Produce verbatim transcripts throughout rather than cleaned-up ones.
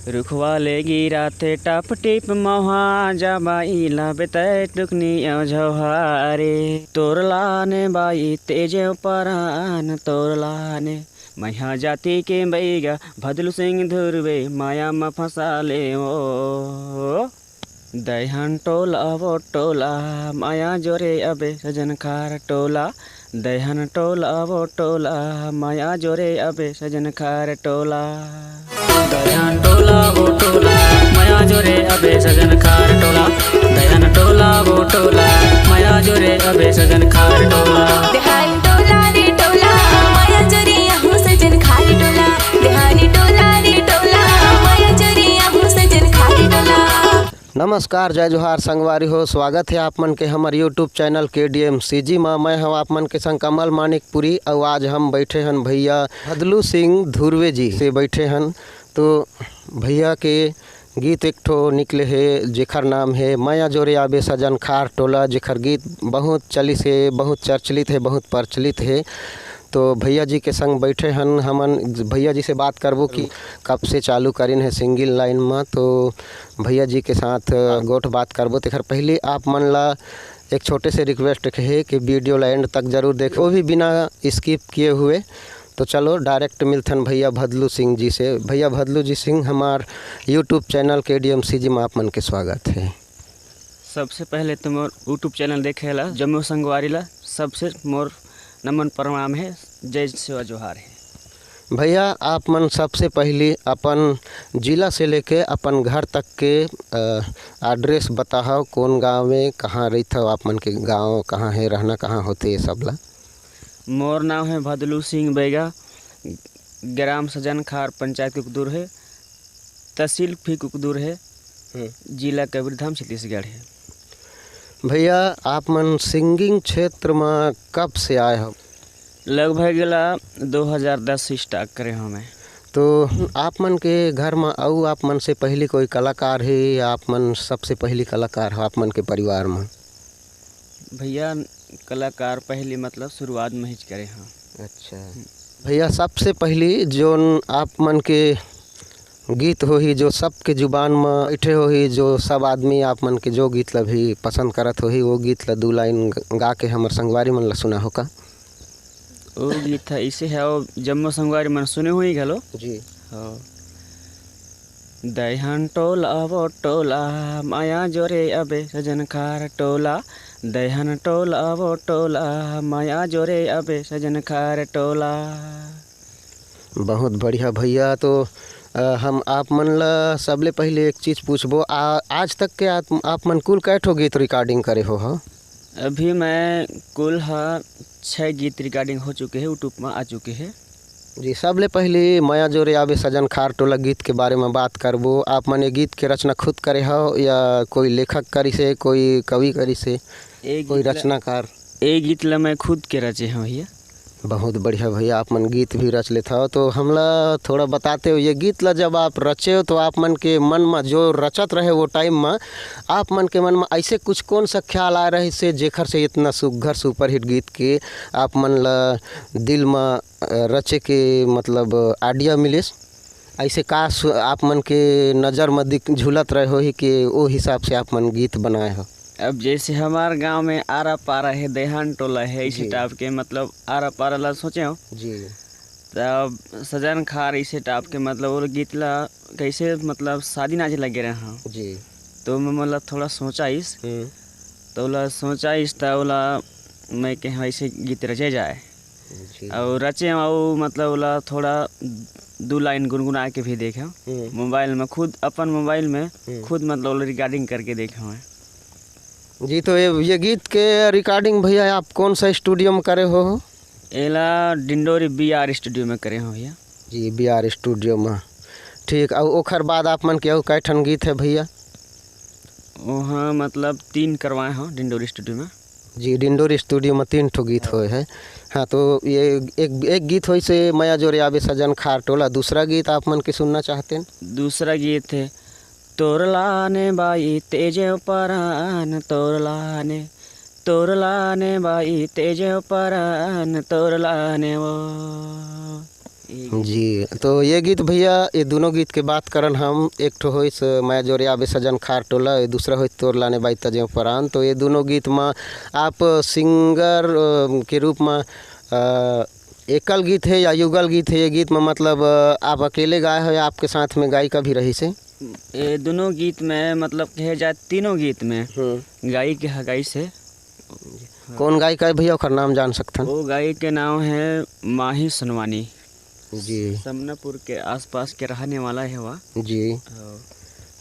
रुखवा ले गिराथे टप टिप मौहा, जा बाई ला बेतै टुकनी अउ झौहारे। तोर लाने बाई तेजे परान, तोर लाने। मैहा जाति के बैगा, भदलू सिंह धुरवे, माया म फंसा ले ओ। दैहन टोला वो टोला, माया जोरे अबे सजन खार टोला। दैहन टोला वो टोला, माया जोरे अबे सजन खार टोला। दैहन टोला वो टोला, माया जोरे अबे सजन खार टोला। दैहन टोला वो टोला, माया जोरे अबे सजन खार टोला। देहान टोला रे टोला, माया जोरे अबे सजन खार टोला। देहान टोला रे टोला, माया जोरे अबे सजन खार टोला। नमस्कार, जय जोहार संगवारी हो, स्वागत हे आप मन के हमर YouTube चैनल के डी एम सी जी मा। मैं हव आप मन के संग कमल मानिकपुरी, अउ आज हम बैठे हन भैया भदलू सिंह धुर्वे जी से बैठे हन। तो भैया के गीत एक ठो निकले हे, जेखर नाम हे मया जोरे आबे सजन खार टोला, जेखर गीत बहुत चलिस हे, बहुत चर्चलित हे, बहुत प्रचलित हे। तो भैया जी के संग बैठे हन हमन, भैया जी से बात करबो कि कब से चालू करिन हे सिंगिंग लाइन म। तो भैया जी के साथ गोठ बात करबो। तेखर पहिली आप मन ला एक छोटे से रिक्वेस्ट हे कि वीडियो ला एंड तक जरूर देखें, वो भी बिना स्किप किए हुए। तो चलो डायरेक्ट मिलथन भैया भदलू सिंह जी से। भैया भदलू जी सिंह, हमार YouTube चैनल के डी एम सी जी में आप मन के स्वागत है। सबसे पहले तो मोर YouTube चैनल देखे ला जम्मो संगवारी ला सबसे मोर नमन प्रणाम है, जय सेवा जोहार है। भैया, आप मन सबसे पहली अपन जिला से लेके अपन घर तक के, अ, एड्रेस बताहव, कौन गाँव में कहाँ रहिथव, आप मन के गाँव कहाँ है, रहना कहाँ होथे, ये सब ला। मोर नाम है भदलू सिंह बैगा, ग्राम सजन खार, पंचायत कुकदुर है, तहसील भी कुकदुर है, हम्म। जिला कबीरधाम, छत्तीसगढ़ है। भैया, आप मन सिंगिंग क्षेत्र में कब से आए हो? लगभग ला दो हज़ार दस से स्टार्ट करे हो मैं। तो आप मन के घर में अउ आप मन से पहली कोई कलाकार है या आप मन सबसे पहली कलाकार हो आप मन के परिवार में? भैया, कलाकार पहली मतलब शुरुआत में ही करे हो। अच्छा। हम्म। भैया, सबसे पहली जोन आप मन के गीत होही, जो सबके जुबान म उठे होही, जो सब आदमी आप मन के जो गीत ल भी पसंद करत होही, वो गीत ल दू लाइन ग-, गा के हमर संगवारी मन ल सुनाहो का? वो गीत ह इसे है, वो जम्मो संगवारी मन सुने होही घलो। जी। हाँ। दैहन टोला वो टोला, माया जोरे अबे सजन खार टोला। दैहन टोला वो टोला, माया जोरे अबे सजन खार टोला। बहुत बढ़िया भैया। तो, अ, हम आप मन ला सबले पहले एक चीज पूछबो, आ, आज तक के आप, आप मन कुल कै ठो गीत रिकॉर्डिंग करे हो, हो? अभी मैं कुल हा छः गीत रिकॉर्डिंग हो चुके हैं, YouTube में आ चुके हैं। जी, सबले पहले मया जोरे आबे सजन खार टोला गीत के बारे में बात करबो। आप मन ये गीत के रचना खुद करे हो या कोई लेखक करिसे, कोई कवि करिसे, ये कोई गीत ला, रचनाकार? ये गीत ला मैं खुद के रचे हूँ भैया। बहुत बढ़िया भैया, आप मन गीत भी रच लेत हव। तो हमला थोड़ा बताते हो, ये गीत ला जब आप रचे हो तो आप मन के मन में जो रचत रहे वो टाइम में आप मन के मन में ऐसे कुछ कौन सा ख्याल आ रहे से जेखर से इतना सुघर सुपरहिट गीत के आप मन ला दिल में, अ, रचे के मतलब आइडिया मिलिस? ऐसे का सु-, आप मन के नजर में दिख, झूलत रहे होही कि ओ हिसाब से आप मन गीत बनाए हो? अब जैसे हमार गांव में आरा पारा है, देहान टोला है, इसी जी। टाइप के मतलब आरा पारा ला सोचे हो। जी। तब सजन खार इसे टाइप के मतलब वो गीत ला कैसे मतलब शादी नाचे लगे रहे हो। जी। तो मैं मतलब थोड़ा सोचा इस, हम्म। तो ओला सोचा इस, त ओला मैं कहे ऐसे गीत रचे जाए। जी। और रचे, और मतलब ओला थोड़ा दू लाइन गुनगुना के भी देखे हम्म। मोबाइल में, खुद अपन मोबाइल में हम्म। खुद मतलब ओला रिकॉर्डिंग करके देखे हूँ। जी, तो ये, ये गीत के रिकॉर्डिंग भैया आप कौन सा स्टूडियो में करे हो? एला डिंडोरी बी आर स्टूडियो में करे हो भैया। जी, बी आर स्टूडियो में। ठीक, और ओखर बाद आप मन के अउ कै ठन गीत है भैया? वहाँ मतलब तीन करवाए हो डिंडोरी स्टूडियो में। जी, डिंडोरी स्टूडियो में तीन ठो गीत होए है। हाँ, तो ये एक, एक गीत होइसे मया जोरे आबे सजन खार टोला, दूसरा गीत आप मन के सुनना चाहते हैं? दूसरा गीत है तोर लाने बाई तेजे परान, तोर लाने, तोर लाने बाई तेजे परान, तोर लाने वो। जी, तो ये गीत भैया, ये दोनों गीत के बात करन हम, एक ठो होइस मैं जोरे आबे सजन खार टोला, ये दूसरा होइस तोर लाने बाई तजेव परान। तो ये दोनों गीत म आप सिंगर, अ, के रूप म, अ, एकल गीत है या युगल गीत है? ये गीत म मतलब, अ, आप अकेले गाए हो या आपके साथ में गायिका भी रहिस हे? ये दोनों गीत में मतलब कहे जाए तीनों गीत में हम्म। गायिका है, गाइस हे। कौन गायिका है भैया, ओकर नाम जान सकथन? वो गायिका के नाम है माही सोनवानी। जी। समनापुर के आसपास के रहने वाला है वह। जी। हाँ।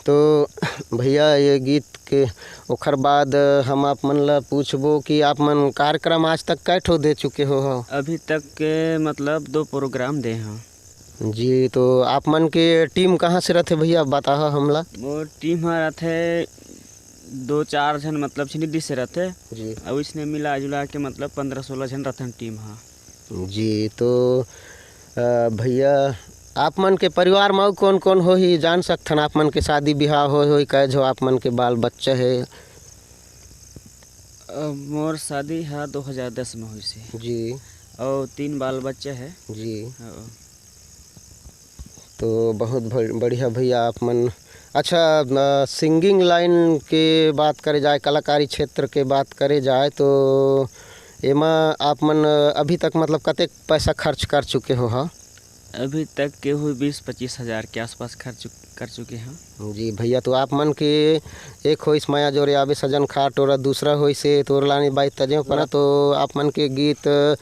तो भैया, ये गीत के ओखर बाद हम आप मन ला पूछबो कि आप मन कार्यक्रम आज तक कै ठो दे चुके हो, हो? अभी तक के मतलब दो प्रोग्राम दे हैं। जी, तो आप मन के टीम कहाँ से रहथे भैया, बताओ हमला। मोर टीम ह रहथे दो चार झन, मतलब छिनिदी से रहथे। जी। अउ इसने मिला जुला के मतलब पन्द्रह सोलह झन रहथन टीम ह। जी, तो, अ, भैया, आप मन के परिवार म अउ कौन-कौन होही, जान सकथन? आप मन के शादी बिहाव होय होही, कै झो आप मन के बाल बच्चा हे? अ, मोर शादी ह दो हज़ार दस में होइस हे। जी। अउ तीन बाल बच्चा हे। जी। हाँ। तो बहुत भ-, बढ़िया भैया आप मन। अच्छा, अ, सिंगिंग लाइन के बात करे जाए, कलाकारी क्षेत्र के बात करे जाए, तो एमा आप मन अभी तक मतलब कतेक पैसा खर्च कर चुके हो? हाँ, अभी तक के हुई बीस पच्चीस हज़ार के आसपास खर्च कर चुके हैं। जी भैया, तो आप मन के एक होइस माया जोरे आबे सजन खार टोरा, दूसरा होइस हे तोर लाने बाई तजेव परान, तो आप मन के गीत,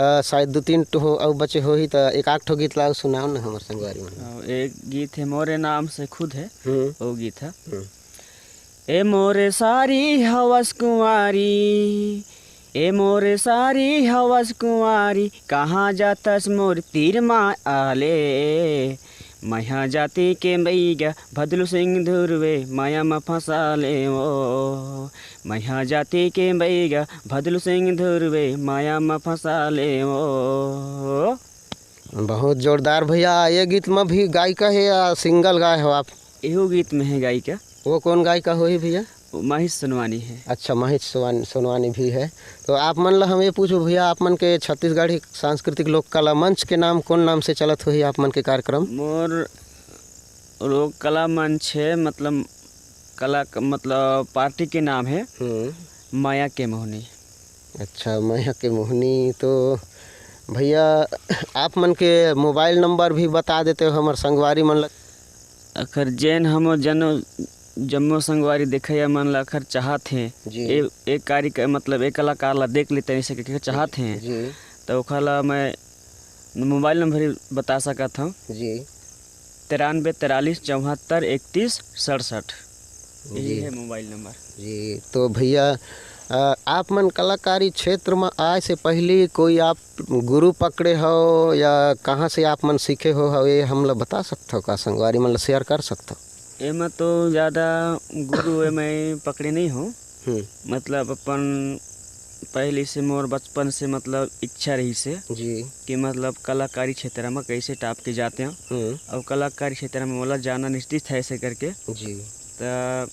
अ, शायद दू तीन ठो अउ बचे होही, त एक आध ठो गीत ला अउ सुनाओ न हमर संगवारी मन। अ, एक गीत है मोरे नाम से खुद है, हम्म। वो गीत है। हम्म। ए मोरे सारी हवस कुंवारी, ए मोरे सारी हवस कुंवारी, कहाँ जातस मोर तीर मा आले। मैहा जाति के बैगा भदलू सिंह धुरवे, माया म फंसा ले ओ। मैहा जाति के बैगा भदलू सिंह धुरवे, माया म फंसा ले ओ। बहुत जोरदार भैया। ये गीत में भी गायिका है या सिंगल गाए हो आप? एहू गीत में है गायिका। वो कौन गायिका होही भैया? वो माही सोनवानी है। अच्छा, माही सोन-, सोनवानी भी है। तो आप मन ला हम ये पूछो भैया, आप मन के छत्तीसगढ़ी सांस्कृतिक लोक कला मंच के नाम कौन नाम से चलत होही आप मन के कार्यक्रम? मोर लोक कला मंच है, मतलब कला क-, मतलब पार्टी के नाम है हम्म। माया के मोहनी। अच्छा, माया के मोहनी। तो भैया, आप मन के मोबाइल नंबर भी बता देते हो हमर संगवारी मन ला। अखर जेन हमर जनो, जम्मो संगवारी देखइया मन ला अखर चाहत हे, जी। ए, ए कार्यक्रम, मतलब ए कलाकार ला देख लेते, ऐसे करके चाहत हे, जी। तो ओखर ला मैं मोबाइल नंबर ही बता सकत हूँ। जी। तिरानबे तिरालीस चौहत्तर इकतीस सड़सठ, यही जी। है मोबाइल नंबर। जी, तो भैया, अ, आप मन कलाकारी क्षेत्र में आए से पहली कोई आप गुरु पकड़े हो या कहाँ से आप मन सीखे हो, हो ये हमला बता सकथो का, संगवारी मन ला शेयर कर सकथो? एमा तो ज़्यादा गुरु ए मैं पकड़े नहीं हूँ। हम्म। मतलब अपन पहले से मोर बचपन से मतलब इच्छा रही से जी। कि मतलब कलाकारी क्षेत्र में कैसे टॉप के जाते हैं हम्म। और कलाकारी क्षेत्र में मोला जाना निश्चित है ऐसे करके। जी। तो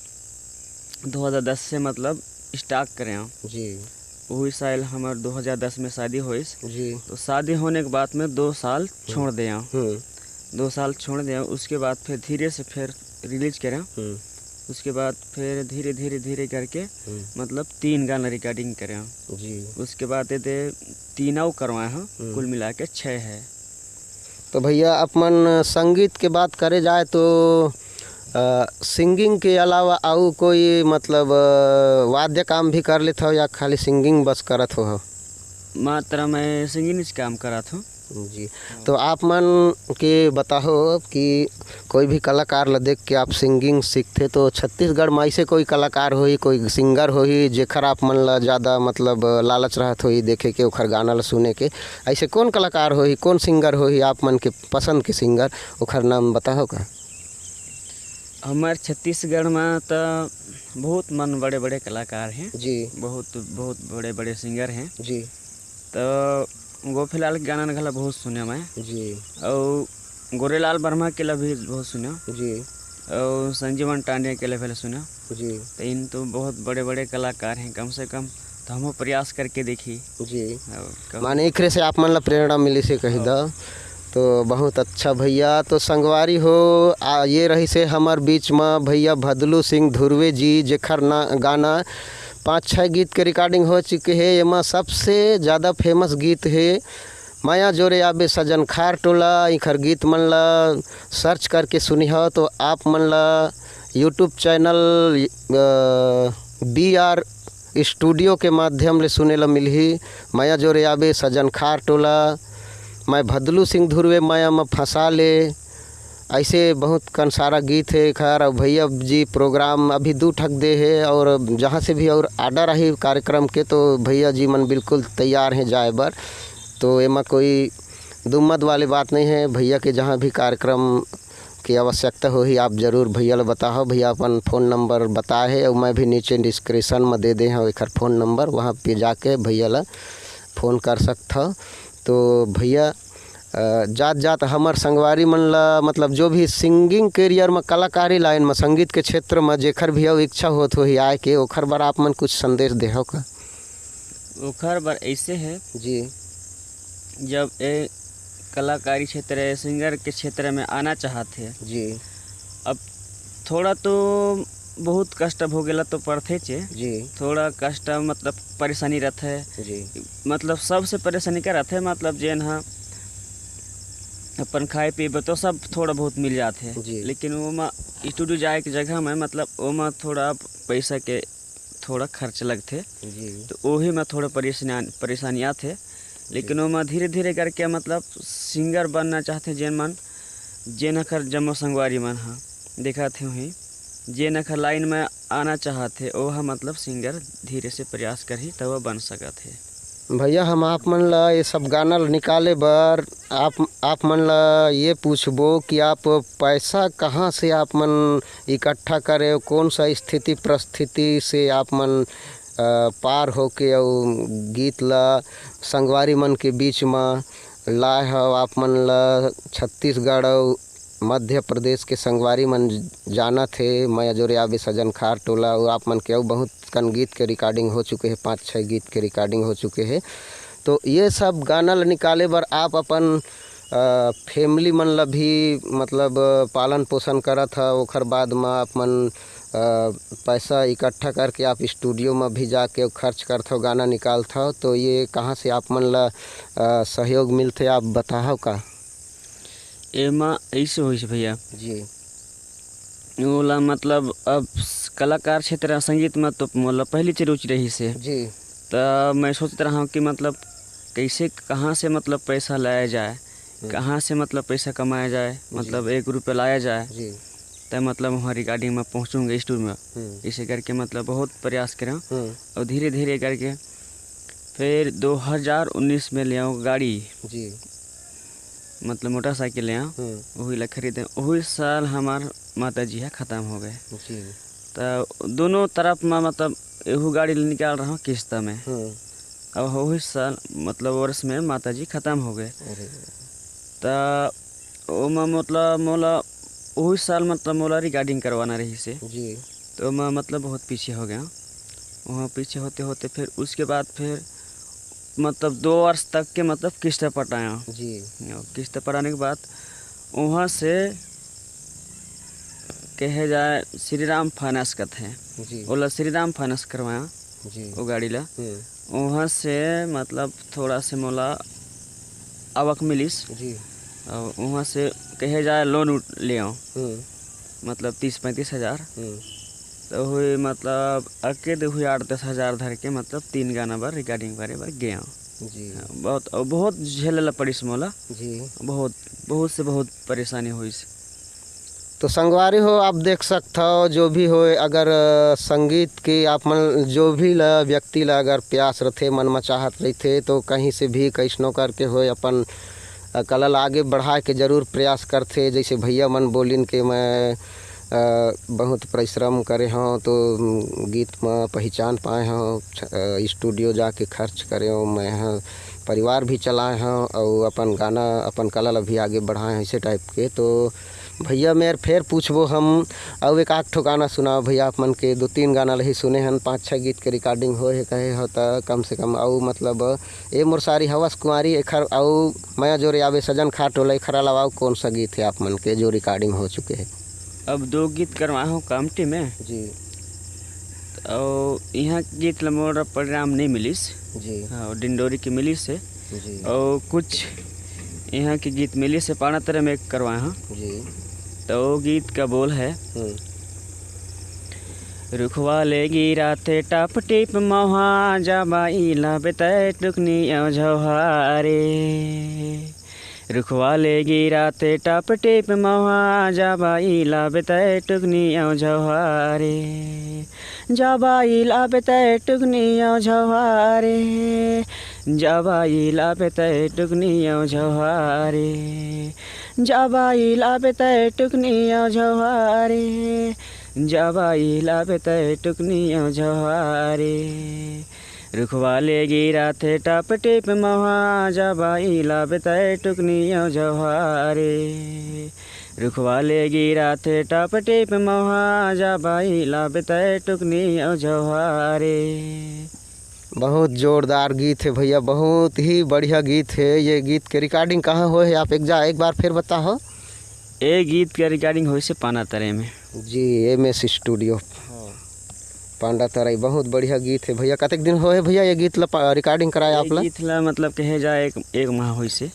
दो हज़ार दस से मतलब स्टार्ट करे हैं। जी। वही साल हमार दो हज़ार दस में शादी होइस। जी। तो शादी होने के बाद में दो साल हम्म। छोड़ दे हैं। हम्म। दो साल छोड़ दे हैं, उसके बाद फिर धीरे से फिर रिलीज करे हैं। हम्म। उसके बाद फिर धीरे, धीरे, धीरे करके हम्म। मतलब तीन गाना रिकॉर्डिंग करे हैं। जी। उसके बाद ये दे तीन और करवाए हैं, हम्म। कुल मिला के छः है। तो भैया, अपन संगीत के बात करे जाए तो, अ, सिंगिंग के अलावा अउ कोई मतलब, अ, वाद्य काम भी कर लेथव या खाली सिंगिंग बस करत हो? मात्र मैं सिंगिंग ही काम करत हूँ। जी। तो आप मन के बताओ कि कोई भी कलाकार ला देख के आप सिंगिंग सीखथे, तो छत्तीसगढ़ में ऐसे कोई कलाकार होही, कोई सिंगर होही, जेखर आप मन ला ज़्यादा मतलब लालच रहत होही देखे के, ओखर गाना ला सुने के? ऐसे कौन कलाकार होही, कौन सिंगर होही आप मन के पसंद के सिंगर, ओखर नाम बताओ का? हमार छत्तीसगढ़ में तो बहुत मन बड़े-बड़े कलाकार हैं। जी। बहुत, बहुत बड़े-बड़े सिंगर हैं। जी। तो गोपीलाल के गाना घला बहुत सुने मैं। जी। और गोरेलाल वर्मा के ला भी बहुत सुने। जी। और संजीवन टांडे के ला भी सुने। जी। तो इन तो बहुत बड़े-बड़े कलाकार हैं, कम से कम तो हमहू प्रयास करके देखी। जी। और कम माने एकरे से आप मन ला प्रेरणा मिली से कही हाँ। दा। तो बहुत अच्छा भैया। तो संगवारी हो, आ, ये रहिसे हमर बीच म भैया भदलू सिंह धुर्वे जी, जेखर ना, गाना पाँच छः गीत के recording हो चुके हे। एमा सबसे ज़्यादा famous गीत हे मया जोरे आबे सजन खार टोला। इखर गीत मन ला search करके सुनिह तो आप मन ला YouTube channel, अ, बी आर studio के माध्यम ले सुने ला मिलही। मया जोरे आबे सजन खार टोला, मैं भदलू सिंह धुर्वे मया म फंसा ले, ऐसे बहुत कन सारा गीत हे एखर। अउ भैया जी program अभी दू ठक दे हे, और जहाँ से भी और order आही कार्यक्रम के, तो भैया जी मन बिल्कुल तैयार हे जाए बर। तो एमा कोई दुमत वाली बात नहीं है। भैया के जहाँ भी कार्यक्रम की आवश्यकता होही, आप जरूर भैया ला बताहो। भैया अपन phone number बताए हे, और मैं भी नीचे description में दे दे हूँ एखर phone number, वहाँ पे जाके भैया ला phone कर सकत हव। तो भैया, अ, जात जात हमर संगवारी मन ला, मतलब जो भी singing career में, कलाकारी line में, संगीत के क्षेत्र में जेखर भी अउ इच्छा होत होही आए के, ओखर बर आप मन कुछ संदेश देहव का? ओखर बर ऐसे है, जी। जब ए कलाकारी क्षेत्र, singer के क्षेत्र में आना चाहत हे, जी। अब थोड़ा तो बहुत कष्ट भोगेला तो पड़थे चे। जी। थोड़ा कष्ट मतलब परेशानी रहथे। जी। मतलब सबसे परेशानी का रहथे, मतलब जेन ह अपन खाए पीए बर तो सब थोड़ा बहुत मिल जाथे। जी। लेकिन ओमा studio जाए के जगह में मतलब ओमा थोड़ा पैसा के थोड़ा खर्च लगथे। जी। तो ओही में थोड़ा परेशान, परेशानी आथे। लेकिन जी। ओमा धीरे धीरे करके मतलब singer बनना चाहथे जेन मन, जेन हकर जम्मो संगवारी मन ह देखत हे वही, जेन हकर line में आना चाहत हे, ओह मतलब singer धीरे से प्रयास करही तब बन सकत हे। भैया, हम आप मन ला ये सब गाना ल निकाले बर आप, आप मन ला ये पूछबो कि आप पैसा कहाँ से आप मन इकट्ठा करे, कौन सा स्थिति परिस्थिति से आप मन, अ, पार होके अउ गीत ला संगवारी मन के बीच म लाए हव। आप मन ला छत्तीसगढ़ अउ मध्य प्रदेश के संगवारी मन जानत हे, मया जोरे आबे सजन खार टोला, अउ आप मन के अउ बहुत कन गीत के recording हो चुके हे, पाँच छः गीत के recording हो चुके हे। तो ये सब गाना ल निकाले बर आप अपन, अ, family मन ल भी मतलब पालन पोषण करत हव, ओखर बाद म आप मन, अ, पैसा इकट्ठा करके आप studio म भी जाके खर्च करथव, गाना निकालथव, तो ये कहाँ से आप मन ल, अ, सहयोग मिलथे, आप बताहव का? एमा ऐसे होइस भैया। जी। ओला मतलब अब स-, कलाकार क्षेत्र संगीत में तो मोला पहली से रुचि रहिस हे। जी। त मैं सोचत रहूँ कि मतलब कैसे, कहाँ से मतलब पैसा लाया जाए, हम्म। कहाँ से मतलब पैसा कमाया जाए, जी। मतलब एक रुपया लाया जाए। जी। त मतलब वहाँ recording में पहुँचूँगा studio में। हम्म। इसे करके मतलब बहुत प्रयास करें। हम्म। और धीरे धीरे करके फिर दो हज़ार उन्नीस में ले आऊँ गाड़ी। जी। मतलब मोटरसाइकिल ले आऊँ, हम्म। वही ला खरीदे। वही साल हमार माता जी ह खत्म हो गए। जी। त दोनों तरफ में मतलब एहू गाड़ी ले निकाल रहा हूँ किस्त में। हम्म। अब वही साल मतलब वर्ष में माता जी खत्म हो गए। अरे। त ओमा मतलब मोला वही साल मतलब मोला recording करवाना रहिस हे। जी। तो मैं मतलब बहुत पीछे हो गया। वहाँ पीछे होते होते फिर उसके बाद फिर मतलब दो वर्ष तक के मतलब किस्त पटाया। जी। और किस्त पटाने के बाद वहाँ से कहे जाए श्री राम फाइनेंस कथे। जी। ओला श्री राम फाइनेंस करवाया। जी। वो गाड़ी ला। हम्म। वहाँ से मतलब थोड़ा से मोला आवक मिलिस। जी। और वहाँ से कहे जाए loan उठ-, ले आऊँ। हम्म। मतलब तीस पैंतीस हज़ार। हम्म। तो हुई मतलब अकेले हुई आठ दस हज़ार धर के मतलब तीन गाना बर recording करे बर गया। जी। बहुत, और बहुत झेले ला पड़िस मोला। जी। बहुत, बहुत से बहुत परेशानी हुई। तो संगवारी हो, आप देख सकत हो, जो भी होए, अगर, अ, संगीत के आप मन, जो भी ला, व्यक्ति ला अगर प्यास रथे, मन में चाहत रहिथे, तो कहीं से भी कैसनो करके होए अपन, अ, कला ला आगे बढ़ाए के जरूर प्रयास करथे। जैसे भैया मन बोलिन के मैं, अ, बहुत परिश्रम करे हूँ, तो, उम, गीत में पहचान पाए हूँ, छ-, अ, studio जाके खर्च करे हूँ, मैं ह परिवार भी चलाए हूँ और अपन गाना, अपन कला ला भी आगे बढ़ाए हूँ, ऐसे type के। तो भैया मेर फेर पूछबो हम, अउ एक आध ठो गाना सुनाओ भैया। आप मन के दो तीन गाना ल ही सुने हन, पाँच छः गीत के recording होए हे कहे हो त कम से कम, अउ मतलब ए मोर सारी हवस कुंवारी एखर, अउ मया जोरे आवे सजन खाट ओला, एखर अलावा अउ कौन सा गीत हे आप मन के जो recording हो चुके हे? अब दो गीत करवाए हो कामटी में। जी। अउ इहाँ के गीत ल मोर परिणाम नहीं मिलिस। जी। हाँ, डिंडोरी के मिलिस हे। जी। अउ कुछ इहाँ के गीत मिलिस हे, पाना तरे में करवाए हो। जी। तो वो गीत का बोल है, हम्म। रुखवा ले गिराथे टप टिप मौहा, जाबाई ला बेतै टुकनी अउ झौहारे। रुखवा ले गिराथे टप टिप मौहा, जाबाई ला बेतै टुकनी अउ झौहारे। जाबाई ला बेतै टुकनी अउ झौहारे। जाबाई ला बेतै टुकनी अउ झौहारे। जाबाई ला बेतै टुकनी अउ झौहारे। जाबाई ला बेतै टुकनी अउ झौहारे। रुखवा ले गिराथे टप टिप मौहा, जाबाई ला बेतै टुकनी अउ झौहारे। रुखवा ले गिराथे टप टिप मौहा, जाबाई ला बेतै टुकनी अउ झौहारे। बहुत जोरदार गीत हे भैया, बहुत ही बढ़िया गीत हे। ये गीत के recording कहाँ होए हे, आप एक जा, एक बार फिर बताओ। ए गीत के recording होइस हे पाना तरे में। जी, एम एस स्टूडियो। हाँ। पांडा तराई, बहुत बढ़िया गीत हे भैया। कतेक दिन होए हे भैया ये गीत ला पा-, recording कराए ये आप ला? गीत ला मतलब कहे जाए एक, एक माह होइस हे।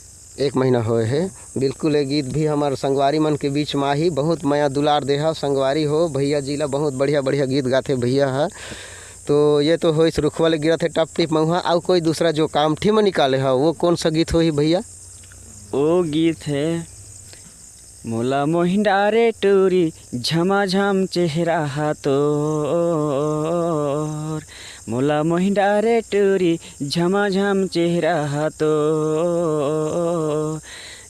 एक महीना होए हे। बिल्कुल, ये गीत भी हमर संगवारी मन के बीच में आही। बहुत मया दुलार देहा संगवारी हो, भैया जी ला बहुत बढ़िया बढ़िया गीत गाथे भैया हा। तो ये तो होइस रुखवा ले गिराथे टप टिप मौहा, अउ कोई दूसरा जो कामठी में निकाले हा, वो कौन सा गीत होही भैया? वो गीत हे मोला मोहिंडारे टूरी, झमाझम चेहरा हा तोर। मोला मोहिंडारे टूरी, झमाझम चेहरा हा तोर।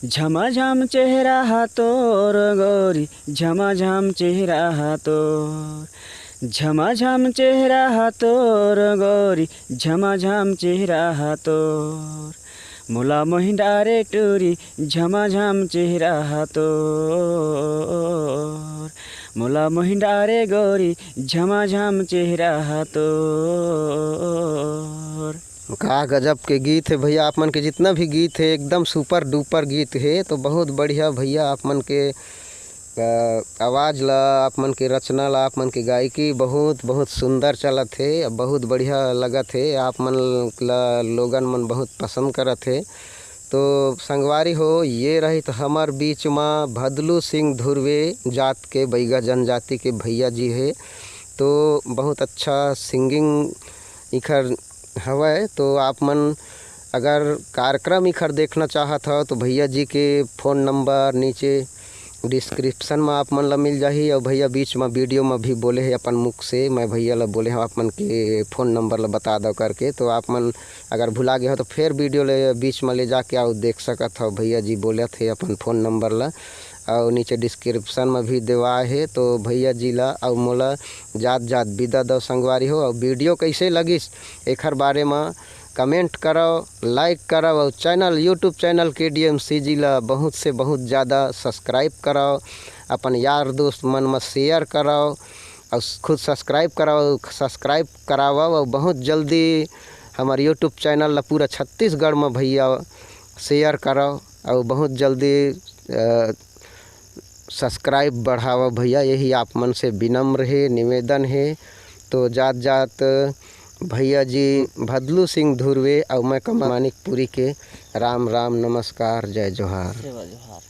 झमाझम चेहरा हा तोर गोरी, झमाझम चेहरा हा तोर। झमाझम चेहरा हा तोर गोरी, झमाझम चेहरा हा तोर। मोला मोहिंडारे टूरी, झमाझम चेहरा हा तोर। मोला मोहिंडारे गोरी, झमाझम चेहरा हा तोर। का गजब के गीत हे भैया, आप मन के जितना भी गीत हे एकदम super duper गीत हे। तो बहुत बढ़िया भैया, आप मन के अ, आवाज ला, आप मन के रचना ला, आप मन के गायकी बहुत, बहुत सुंदर चलत हे, बहुत बढ़िया लगत हे। आप मन ला लोगन मन बहुत पसंद करत हे। तो संगवारी हो, ये रहित हमर बीच मा भदलू सिंह धुर्वे जात के बैगा जनजाति के भैया जी हे। तो बहुत अच्छा singing इखर हवय। तो आप मन अगर कार्यक्रम इखर देखना चाहत हव, तो भैया जी के phone number नीचे description में आप मन ला मिल जाही। और भैया बीच में video में भी बोले हे अपन मुख से, मैं भैया ला बोले हव आप मन के phone number ला बता दव करके। तो आप मन अगर भुला गए हो, तो फिर video ले बीच में ले जाके आओ, देख सकत हव भैया जी बोलत हे अपन phone number ला। और नीचे description में भी देवाए हे। तो भैया जी ला और मोला जात जात बिदा दव संगवारी हो। और video कैसे लगिस, एखर बारे में comment करव, like करव, और channel, YouTube channel के डी एम सी जी ला बहुत से बहुत ज़्यादा subscribe करव, अपन यार दोस्त मन में share करव, और खुद subscribe करव, subscribe करावव। और बहुत जल्दी हमर YouTube channel ला पूरा छत्तीसगढ़ में भैया share करव, और बहुत जल्दी अ, subscribe बढ़ावव भैया, यही आप मन से विनम्र हे, निवेदन हे। तो जात जात भैया जी भदलू सिंह धुर्वे और मैं कमल मानिकपुरी के राम राम, नमस्कार, जय जोहार। सेवा जोहार।